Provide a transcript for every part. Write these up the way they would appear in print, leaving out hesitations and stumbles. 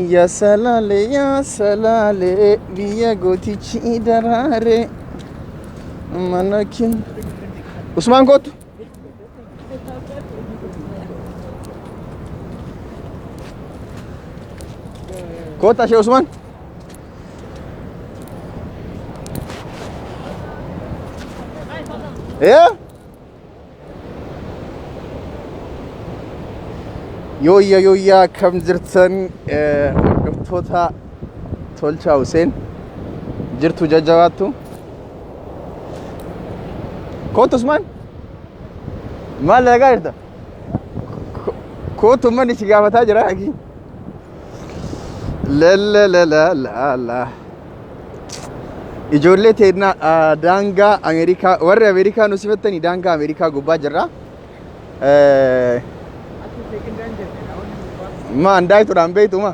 Yaa salaale yaa salaale biyya gootichi daraare mana kee. Usmaan kootu. Kootu ashee Usmaan. Ee? Yooyya yooyya akkam jirtan hordoftoota Tolchaa Huseen jirtu jajjabaattu. Kootu Usmaan maal dalagaa jirta? Kootu manni si gaafataa jira haki. La la la la la la. Ijoollee teenna daangaa Ameerikaa warri Ameerikaa nu simattanii daangaa Ameerikaa gubbaa jirra. Maan daayituudhaan beektu ma?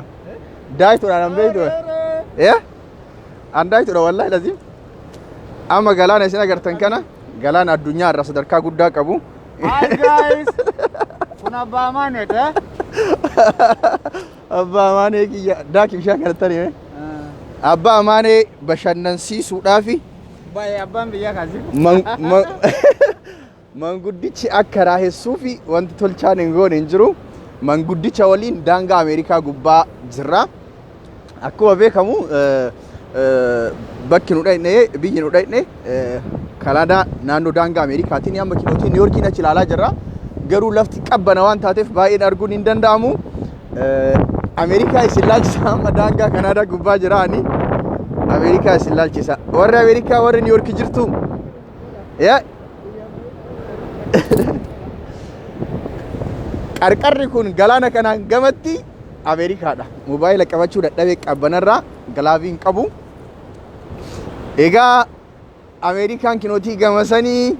Daayituudhaan beektu? Eh? An daayituudha wallaahi lazim. Amma galaana isin agartan kana galaana addunyaa irraa sadarkaa guddaa qabu. Hi guys! Kun abbaa maaneet eh? Abbaa Amaanee kiyya daaki bishaan kanatti ari'e. Abbaa Amaanee bashannansiisuudhaafi Baay'ee abbaan biyyaa kaasi. Manguddichi akka raahessuufi wanti tolchaan hin goone hin jiru. Manguddicha waliin daangaa Ameerikaa gubbaa jirra. Akkuma beekamu bakki nu dhaqne biyyi nu dhaqne Kanaadaa naannoo daangaa Ameerikaatiin amma kinootii Niiyorkiin achi ilaalaa jirra. Garuu lafti qabbana waan taateef baay'een arguun hin danda'amu. Ameerikaa isin laalchisa amma daangaa Kanaadaa gubbaa jira ani. Ameerikaa isin laalchisa. Warri Ameerikaa warri Niiyorki jirtu. Yaa qarqarri kun galaana kanaan gamatti Ameerikaadha. Mobaayila qabachuu dadhabee qabbanarraa gilaavii hin qabu. Egaa Ameerikaan kinootii gamasanii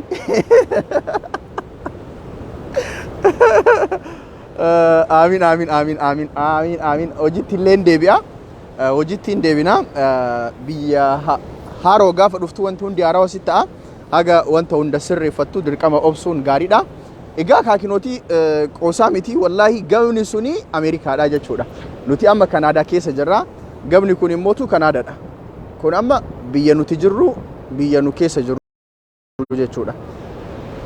Aamin aamin aamin aamin aamin aamin hojiitti illee hin deebi'a. Hojiitti hin deebina. Biyya haaroo gaafa dhuftu wanti hundi haarawaa sitti ta'a. Haga wanta hunda sirreeffattu dirqama obsuun gaariidha. Egaa kaakinootii qoosaa miti wallaahi gamni suni Ameerikaadha jechuudha. Nuti amma Kanaadaa keessa jirra. Gamni kun immootu Kanaadaadha. Kun amma biyya nuti jirru biyya nu keessa jirru jechuudha.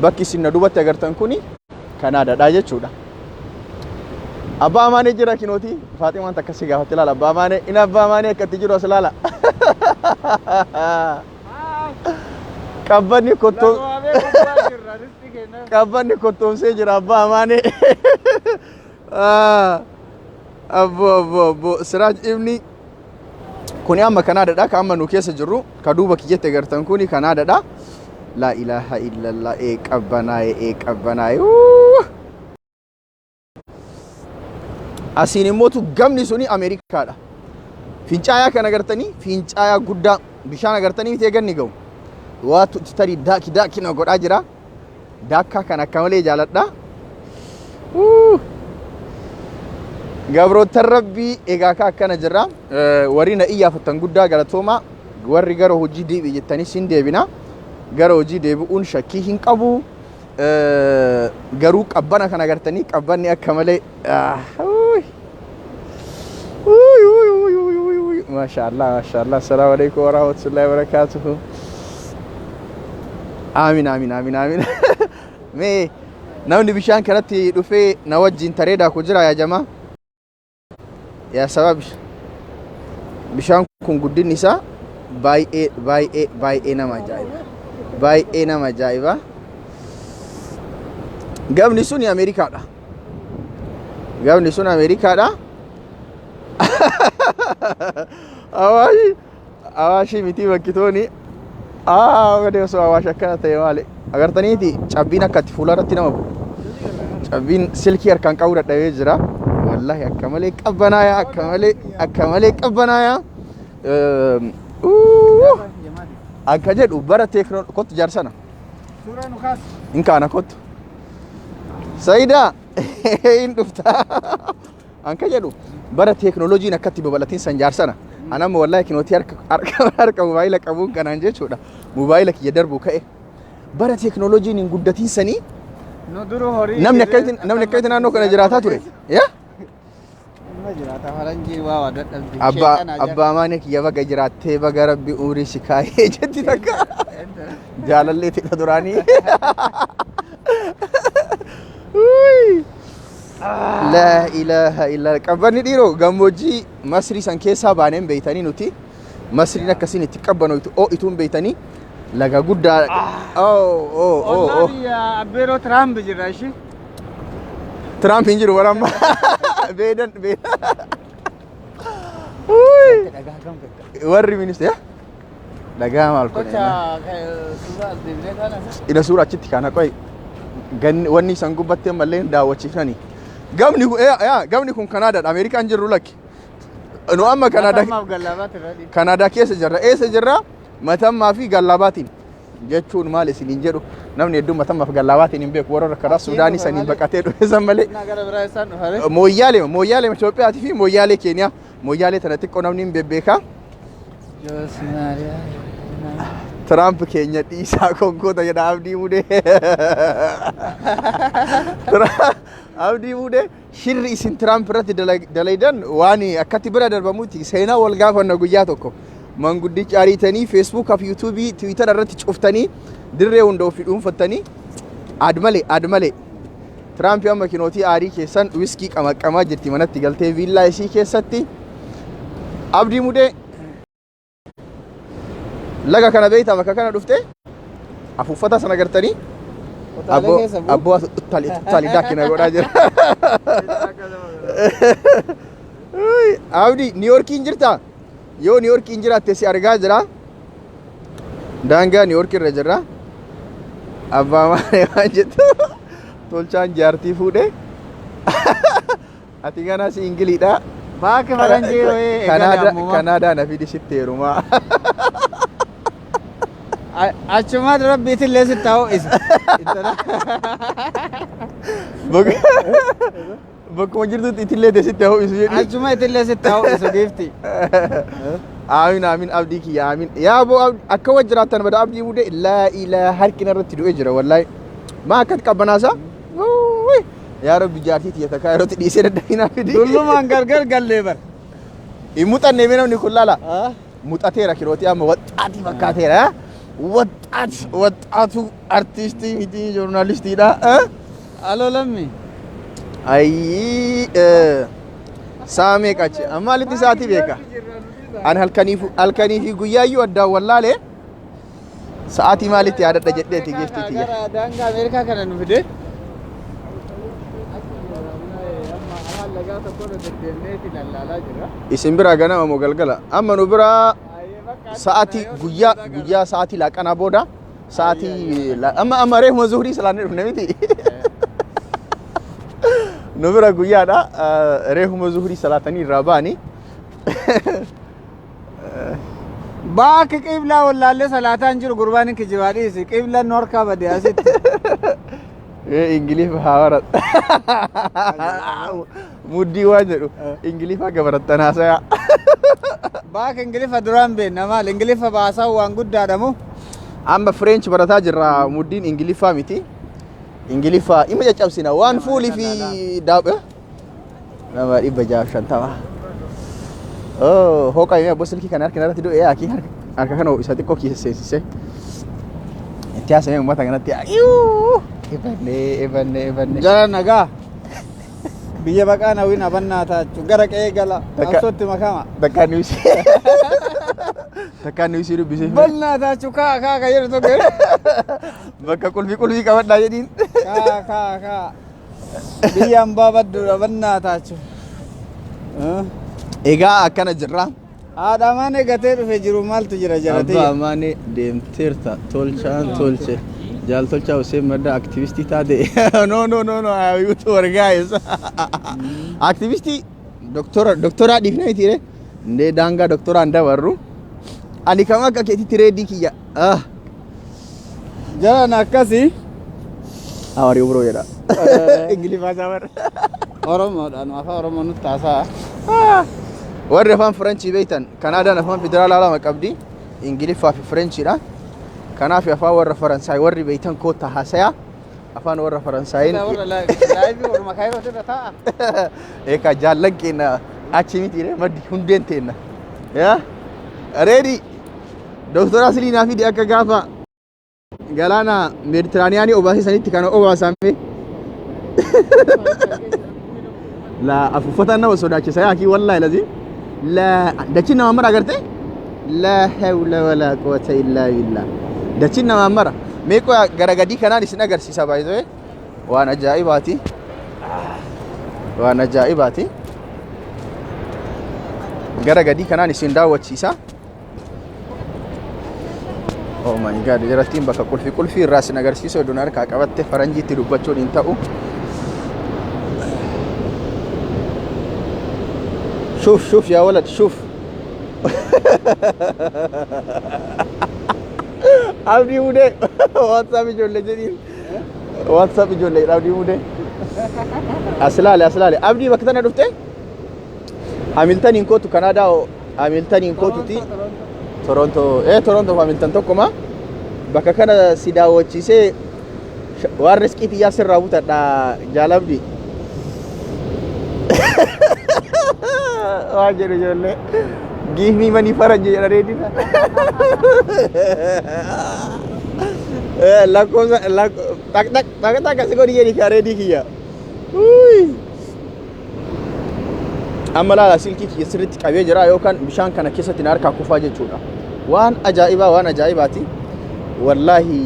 Bakki isin na duubatti agartan kuni Kanaadaadha jechuudha. Abbaa Amaanee jira kinooti. Faaximaan takka si gaafatti ilaala. Abbaa Amaanee inni Abbaa Amaanee akkatti jiru as ilaala. Qabbanni kottoo Lafaamee gubbaa jirra risti kenna. qabbanni kottoomsee jira Abbaa Amaanee. Ah, Abbo abbo abbo Siraaj Ibni kuni amma Kanaadaadha ka amma nu keessa jirru ka duuba kiyyatti agartan kuni Kanaadaadha. Laa ilaaha illallah ee qabbanaa'e ee qabbanaa'e. Uuh! Asiin immootu gamni suni Ameerikaadha. Fincaayaa kan agartanii fincaayaa guddaa bishaan agartanii miti eeganni ga'u. Waatu itti tarii daaki daaki na godhaa jira. Daakkaa kan akka malee jaaladha. Gabroottan Rabbii egaa ka akkana jirra. Warri na iyyaafattan guddaa galatoomaa. Warri gara hojii deebi'i jettanis hin deebina. Gara hojii deebi'uun shakkii hin qabu. Garuu qabbana kan agartanii qabbanni akka malee maashaallah maashaallah assalaamu alaikum warahmatullahi wabarakaatuhu aamin aamin aamin aamin mee namni bishaan kanatti dhufee na wajjin taree daaku jira yaa jamaa Yaa sabab bishaan kun guddinni isaa baay'ee baay'ee baay'ee nama ajaa'iba. Baay'ee nama ajaa'iba. Gamni suni Ameerikaadha. Gamni sun Ameerikaadha. Awaashi Awaashii mitii bakki tooni. Aa gadi osoo awaash akkana ta'e maali. Agartaniiti cabbiin akka itti fuula irratti nama bu'u. Cabbiin silkii harkaan qabuu dadhabee jira. Wallaahi akka malee qabbanaaya akka malee akka malee qabbanaaya. Akka jedhu bara teeknoo kottu jaarsana. Suuraa nu kaasi. Hin kaana kottu. Sayidaa hin dhufta. Anka jedhu bara teeknooloojiin akkatti babal'atiin san jaarsana. An amma wallaahi kinootii harka harka harka mobaayila qabuun kanaan jechuudha. Mobaayila kiyya darbu ka'e. Bara teeknooloojiin hin guddatiin sanii Nu duru horii. namni akkamitti namni akkamitti naannoo kana jiraataa ture. Yaa? Nama jiraata faranjii waa waa dadhabdi. Abbaa abbaa maanii kiyya, baga jiraattee, baga Rabbi umrii si kaayee jetti takka. Jaalallee tidha duraanii. Uy. Laa ilaaha illa qabbanni dhiiroo gammoojjii Masrii san keessaa baaneen beeytanii, nuti Masriin akkasiin itti qabbanoytu oo'ituun beeytanii laga guddaa. Oh oh oh. Ollaa Oh. biyya Abbeeroo Tiraamp jira ishii. Tiraamp hin jiru bara amma. Beedan beedan. Uy. Dhagaa kam fakkaata? Warri ministeera dhagaa maal kun? Kocha suuraa as deebinee kana. Ina suura achitti kana qoy. Ganni wanni isan gubbatti ammallee daawwachiifnani. Gamni kun yaa gamni kun Kanaadaadha. Ameerikaan jirru lakki. Nu amma Kanaadaa Matammaaf gallaabaatti irra dhiibba. Kanaadaa keessa jirra. Eessa jirra? Matammaa fi Gallaabaatiin. Jechuun maal isiniin jedhu, namni hedduun Matammaa fi Gallaabaatiin hin beeku. Warra karaa Suudaanii saniin baqatee dhufe san malee. Innaa gara biraa isaan dhufare. Mooyyaalee, Mooyyaalee Itoophiyaatii fi Mooyyaalee Keeniyaa. Mooyyaalee tana xiqqoo namni hin bebbeekaa. Joos Maariyaa. Tiraamp keenya dhiisaa konkoota jedha Abdii Mudee. Abdii Mudee, shirri isin Tiraamp irratti dalaydan waan akkatti bira darbamutti seenaa wal gaafanna guyyaa tokko. Manguddicha ariitanii Feesbuukaa fi Yuutuubii, Tiwiitara irratti cuftanii, dirree hunda ofii dhuunfattanii ad malee ad malee. Tiraamp amma kinootii aarii keessan wiskii qamaqqamaa jirti manatti galtee viillaa isii keessatti. Abdii Mudee, laga kana beektaa? Bakka kana dhufte afuuffata sana gartanii Kutaalee keessa bu'u. Abboo tuttaali tuttaali daakkina godhaa jira. Uy, Abdi, Niiyorkiin jirtaa? Yoo Niiyorkiin jiraatte si argaa jira. Daangaa Niiyork irra jirra. Abbaa malee waan jettu, tolchaan jaartii fuudhe. Ati ganaa si Ingiliidha. Baakki faranjii wayii eegale Kanaadaa ammuma. Kanaadaa na fidi sitti heerumaa. Achumaan rabbiitillee sitti haa ho'isu. Bakkuma jirtutti itillee teessitti haa ho'isu jedhi. Achuma itillee sitti haa ho'isu giifti. Aamin aamin, Abdii kiyya, aamin. Yaa boo akka wajji jiraattan bada Abdii Mudee, laa ilaa harkina irratti du'e jira wallaahi. Maa akkatti qabbanaasaa? Wuuyi. Yaa Rabbi, jaartii tiyya takkaa yerootti dhiisee dadhabinaa fidi. Dullumaan gargar gallee bar. Hin muxanne mee namni kun laala. Muxateera kirootii, amma waxxaatii fakkaateera. Waxxaat waxxaatu artiistii miti, joornaalistiidha. Aloo lammi. Ayyii, sa'a meeqa achi? Amma maalitti sa'aatii beeka? Ani halkanii fi guyyaayyuu addaan wallaalee sa'aatii maalitti yaadadha jedheeti geeftii tiyya. Gara daangaa Ameerikaa kana nu fide. Isin biraa ganama moo galgala? Amma nu biraa sa'aatii guyyaa guyyaa sa'aatii laaqanaa booda sa'aatii amma reefuma zuhurii salaannee dhufne miti. Nu bira guyyaadha. Reefuma zuhurii salaatanii irraa ba'anii. Baakki qiblaa wallaallee salaataan jiru, gurbaan hin kijibaa dhiisi. Qiblaan nu harkaa bade asitti. Ingilifa haa barat. Muddii waan jedhu Ingilifa akka barattan haasayaa. Baakki Ingilifa duraan beekna maal? Ingilifa baasaa waan guddaadha moo? Amma French barataa jirra, muddiin Ingiliffaa miti. Ingiliffaa ima caccabsina waan fuulii fi daawwa. Nama 650. Oh, hoqa himee abboo silkii kana harka irratti du'e akii harka kana isa xiqqoo keessa seensise. Itti haasa'ee uummata kanatti iyyuu ebannee ebannee ebannee. Jara nagaa. Biyya baqaa nawin abannaa taachuu gara qe'ee gala qabsootti makama. Takkaan nuyi takkaan nuyi dubbisee. Bannaa taachuu kaa kaa ka jedhu tokko. Bakka qulfii qulfii qabadhaa jedhiin. Kaa kaa kaa. Biyya hambaa badduudha bannaa taachuu. Egaa akkana jirra. Haadha mana gatee dhufe jiru maaltu jira jaratee. Abbaa Amaanee deemteerta, tolchaan tolche. Jaal Tolchaa Hussein Madda aktivistii taate. No, no, no, no, YouTuber guys. Aktivistii doktora doktoraa dhiifnee miti re. Indee daangaa doktoraan dabarru. Ani kam akka keetitti reedii kiyya. Ah, Jaran akkasii. How are you, bro jedha. Ingiliffaa isaa bara. Oromoodhaan afaan Oromoo nutti haasa'a. Warri afaan Faranchii beektan, Kanaadaan afaan federaalaa lama qabdi. Ingiliffaa fi Firenchiidha. Kanaaf afaan warra Faransaay warri beektan koottaa haasayaa. Afaan warra Faransaayiin Warra live orma kaayiroo irra taa'a. Eekaa jaallan keenya Achi miti ree maddi hundeen teenna. Yaa ready Dooktora Aslii naa fidi akka gaafa galaana Meeditiraaniyaanii obaasee sanitti kana obaasame. La afuuffataan nama sodaachisa yaa kii wallaahi lazim. La dachiin nama mara agartee? La hawla wala quwwata illaa billah. Dachiin nama mara. Mee qoya gara gadii kanaan isin agarsiisa baay'ee waan ajaa'ibaati. Waan ajaa'ibaati. Gara gadii kanaan isin daawwachiisa. Oh my God, jarattiin bakka qulfii qulfii irraa isin agarsiisu iddoon harkaa qabatte faranjiitti dubbachuun hin ta'u. شوف شوف يا ولد شوف. Abdii Mudee, WhatsApp ijoollee jedhiin, WhatsApp ijoollee Abdii Mudee. As ilaali, as ilaali. Abdii, bakka tana dhufte Hamiltaniin kootu, Kanaadaa Hamiltaniin kootuti, Toronto, Toronto fi Hamilton tokkuma. Bakka kana si daawwachiisee waan riskii xiyyaa sirraa butadha jaalabdi. Waan jedhu ijoollee. "Give me money faranji" jedha reedin. Lakkoofsa tak tak tak tak asi godhi jedhi kaa reedii kiyya. Uy. Amma laala, silkii kiyya sirriitti qabee jira yookaan bishaan kana keessatti na harkaa kufaa jechuudha. Waan ajaa'ibaa, waan ajaa'ibaati. Wallaahi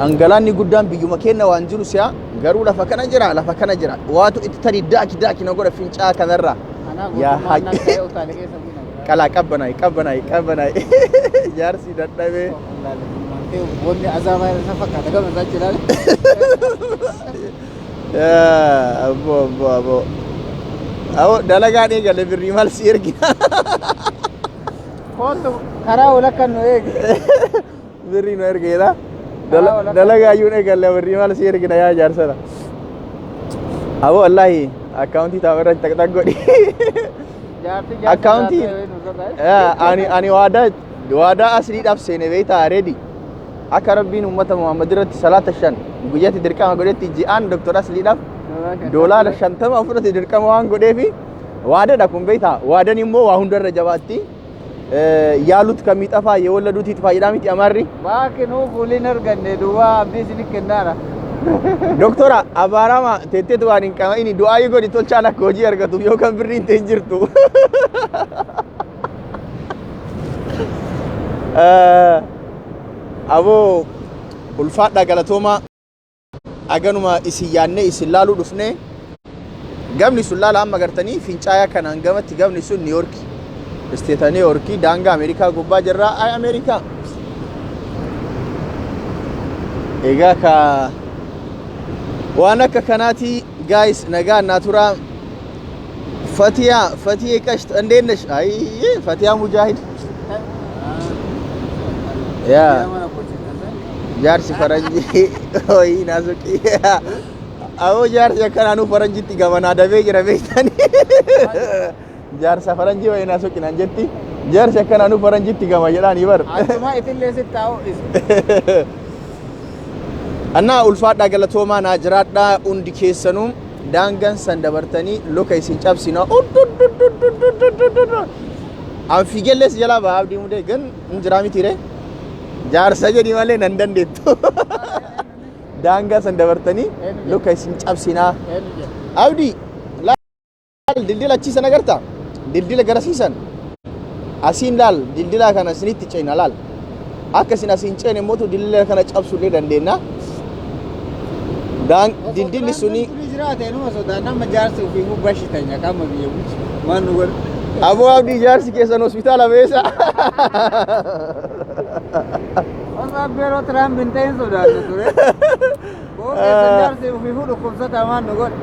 angalaanni guddaan biyyuma keenya waan jiru si'a garuu lafa kana jira, lafa kana jira. Waatu itti tarii daaki daaki na godha fincaa kanarraa. Yaa haaqi. Qalaa qabbanaay qabbanaay qabbanaay, jaarsi dadhabee. Wanni azaabaa isa fakkaata gama isaa jiraale. Abbo abbo abbo. Abbo, dalagaan eegale, birrii maal si ergina? Kootu karaa walakkaan nu eegi. Birrii nu ergeedha. Dalagaa iyyuu eegalle, birrii maal si ergina yaa jaarsana. Abbo, wallaahi akkaawuntii taa'u irratti taq taq godhi. Jaarti Akkaawuntii ani waadaa asliidhaaf seene beektaa ready. Akka Rabbiin uummata Muhammad irratti salaata 5 guyyatti dirqama godhetti ji'aan Doktor Asliidhaaf $50 ofirratti dirqama waan godheefi waadaadha kun beektaa. Waadan immoo waa hundarra jabaatti. ያሉት ከሚጠፋ የወለዱት ይጥፋ jedhaa miti Amaarri? Baaki nuu fuuliin arganne duwwaa abdii isin kennaara. Doktora abaarama teetteetu waan hin qama'ini, du'aa godhi tolchaan akka hojii argatuuf yookaan birriin ta'e hin jirtu. Aboo, ulfaadhaa, galatoomaa. Aganuma isin yaannee isin laaluu dhufnee. Gamni sun laala, amma gartanii fincaayaa kanaan gamatti gamni sun New York, isteeta New York, daangaa Ameerikaa gubbaa jirra. Ay Ameerikaa, egaa ka waan akka kanaati guys. Nagaa naa turaa. Fatiyaa, Fatiyee qasht, እንዴት ነሽ? አይ ፈቲያ ሙጃሂድ yaa jaarsi faranjii hoyi naasuqi. Aboo, jaarsi akkanaanuu faranjitti gamanaa dabee jira beektanii. Jaarsa faranjii wayi naasuqi naan jetti. Jaarsi akkanaanuu faranjitti gama jedhaanii bar. Achuma itillee sitti taa'u. Annaa ulfaadhaa, galatoomaa, naa jiraadhaa hundi keessanuu. Daangaan san dabartanii luka isin cabsina. An fiigellees jalaa ba'a abdii mudee gan hin jiraa miti ree. Jaarsa jedhi malee nan dandeettu. Daangaa san dabartanii luka isin cabsinaa. Abdii, laal, dildila achiisan agartaa? Dildila garasiisan. Asiin laal, dildila kana isinitti ceena laal. Akka isin asiin ceene immoo dildila kana cabsuullee dandeenya. Dildilli suni Jiraate numa sodaan nama jaarsi ofii bashitanya qaama biyya bulchu waan nu godhu. Aboo Abdii, jaarsi keessan hospitaala beesa. Osoo abbeeroo Tiraamp hin ta'in sodaannu ture. Boo keessan jaarsi ofii dhukkubsataa waan nu godhu.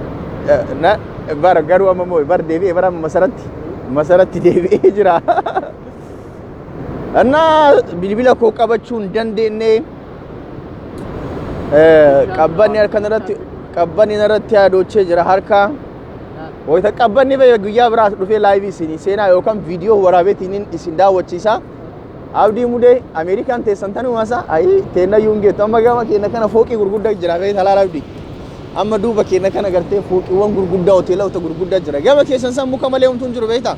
Na bara garuu amma moo bar deebi'ee bara amma masaratti deebi'ee jira. Annaa bilbila koo qabachuu hin dandeenye. Qabbanni harka irratti, qabbanni irratti yaadochee jira harka. Wayita qabbanni ba'e guyyaa biraas dhufee live isinii seenaa yookaan viidiyoo waraabeetiin isin daawwachiisa. Abdii Mudee, Ameerikaan teessan tanuma isa ayi teenna yuun geettu amma gama keenya kana fooqii gurguddaa jira beektaa laal Abdii. Amma duuba keenya kana gartee fooqiiwwan gurguddaa, hoteelota gurguddaa jira. Gama keessan san muka malee homtuu hin jiru, beektaa?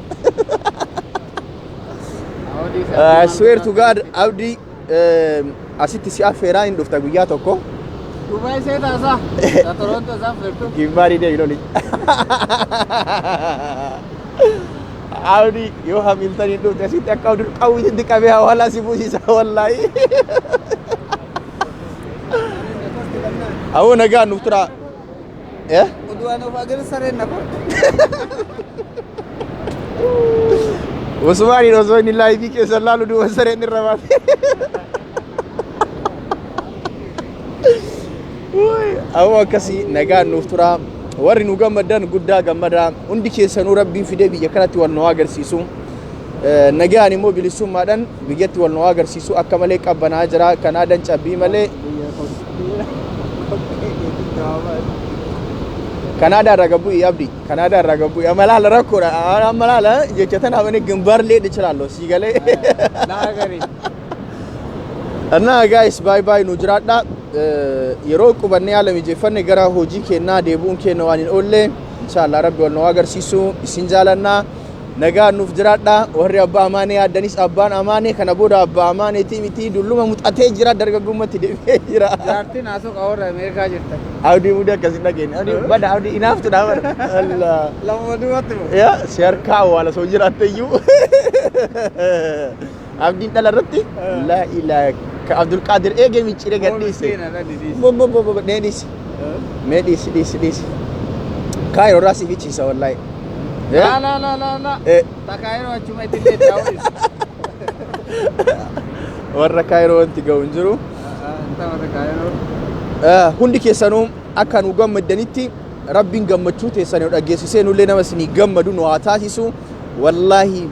I swear to God, Abdi, asitti si affeeraa hin dhufta guyyaa tokko. Dubaay seetaasaa. Toronto isaan feertu. Gimbaarii deemi loli. Abdi, yoo Hamilton hin dhufte, asitti akka Abdul qawwiitti qabee hawaalaa si buusisa wallaahi. Awoo, nagaa nuuf tura. Eh? Oduwaan of agar sareen na korte. Usmaaniin osoo inni live keessa laalu duuba sareen irra baate. Awoo, akkasii nagaan nuuf tura. Warri nu gammadan guddaa gammadaa. Hundi keessanuu Rabbiin fidee biyya kanatti wal nu agarsiisu. Nagaan immoo bilisummaadhaan biyyatti wal nu agarsiisu. Akka malee qabbanaa jira. Kanaadaan cabbii malee. Kanaadaa irraa gabbu'i, Abdi. Kanaadaa irraa gabbu'i. Amma laala, rakkoodha. Amma laala, jecha tanaaf inni ግንባር lee ይችላለሁ si galee. Laagari. እና guys, bye bye, nu jiraadha. Yeroo qubannee haala mijeeffanne gara hojii kennaa deebi'uun keenya waan hin oolle. Inshallah Rabbi wal nu agarsiisu. Isin jaalannaa, nagaa nuuf jiraadha. Warri abbaa amaanee yaaddanis, abbaan amaanee kana booda abbaa amaaneetii miti, dulluma muxatee jira, dargaggummaatti deebi'ee jira. Jaartiin haasoo qawarra Ameerikaa jirta. Abdii mudee akkasin dhageenye. Abdii bada, Abdii inaaftu dha bara. Allah. Lama duubatti moo? Yaa si harkaa awwaala soo jiraatte iyyuu. Abdiin dhala irratti laa ilaa ka Abdulqaadir eegee micciiree gad dhiise. Bo bo bo bo, mee dhiisi. Mee dhiisi, dhiisi, dhiisi. Kaayiroo irraa si fichiisa wallaahi. La la la la la. Eh. Takaayiroo achuma itti illee taa'u. Warra Kaayiroo wanti ga'u hin jiru. Warra Kaayiroo. Hundi keessanuu akka nu gammaddanitti Rabbiin gammachuu teessan nu dhageessisee nullee nama isinii gammadu nu haa taasisu. Wallaahi,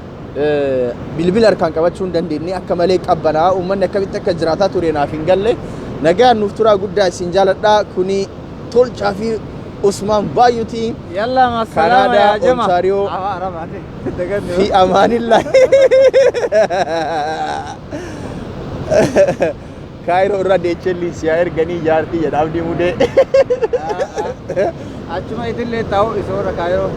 bilbila harkaan qabachuu hin dandeenye, akka malee qabbanaa. Uummanni akkamitti akka jiraataa ture naaf hin galle. Nagaan nuuf turaa, guddaa isin jaaladha. Kuni Tolchaa fi Usmaan Baay'uuti. Yalla ma salama. Kanaadaa, ya jama. Ontario. Awa arabaati. Daganne. في أمان الله. Kaayiroo irraa deechelli siyaa erganii jaartii jedha Abdii Mudee. Achuma itti illee taa'u isa warra Kaayiroo.